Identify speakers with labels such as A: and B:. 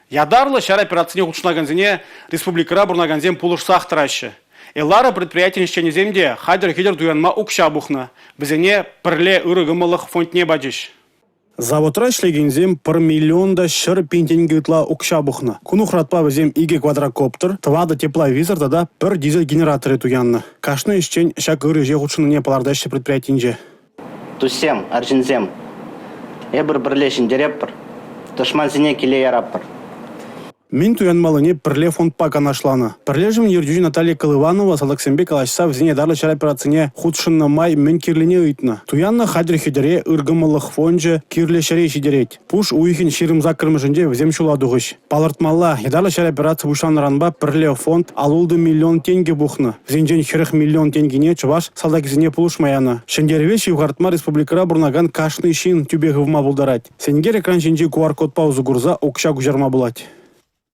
A: Ятарлӑ ҫар операцине хутшӑнакансене республикӑра пурӑнакансем пулӑшсах тӑраҫҫӗ. «Элара» предприятин ӗҫченӗсем те хатӗр-хӗтӗр туянма укҫа пухнӑ. Вӗсене «Пӗрле ырӑ кӑмӑллӑх фондне» пачӗҫ. Заводра ӗҫлекенсем 1 миллион та 100 пин тенкӗ ытла укҫа пухнӑ. Ку нухратпа вӗсем 2 квадрокоптер, 4 тепловизор тата пӗр дизель генераторӗ туяннӑ. Кашни ӗҫчен ҫак ырӑ ӗҫе хутшӑннине палӑртаҫҫӗ предприятинче.
B: Туссем, арҫынсем, эпир пӗрле ҫӗнтеретпӗр, тӑшмансене киле яратпӑр.
A: Мӗн туянмаллине пӗрле фондпа канашланӑ. Пӗрлешӗвӗн ертӳҫи Наталья Колыванова салтаксемпе калаҫса вӗсене ятарлӑ ҫар операцине хутшӑннӑ май мӗн кирлине ыйтнӑ. Туяннӑ хатӗр-хӗтӗре ыр кӑмӑллӑх фончӗ кирлӗ ҫӗре ҫитерет. Пуш уйӑхӗн 28-мӗшӗнче вӗсем ҫула тухӗҫ. Палӑртмалла, ятарлӑ ҫар операци пуҫланнӑранпа пӗрле фонд 56 миллион тенкӗ пухнӑ. Вӗсенчен 40 миллион тенкине чӑваш салтакӗсене пулӑшма янӑ. Ҫӗнтерӗве ҫывхартма республикӑра пурӑнакан кашни ҫын тӳпе хывма пултарать. Сенкер экран ҫинчи QR-кодпа усӑ курса укҫа куҫарма пулать.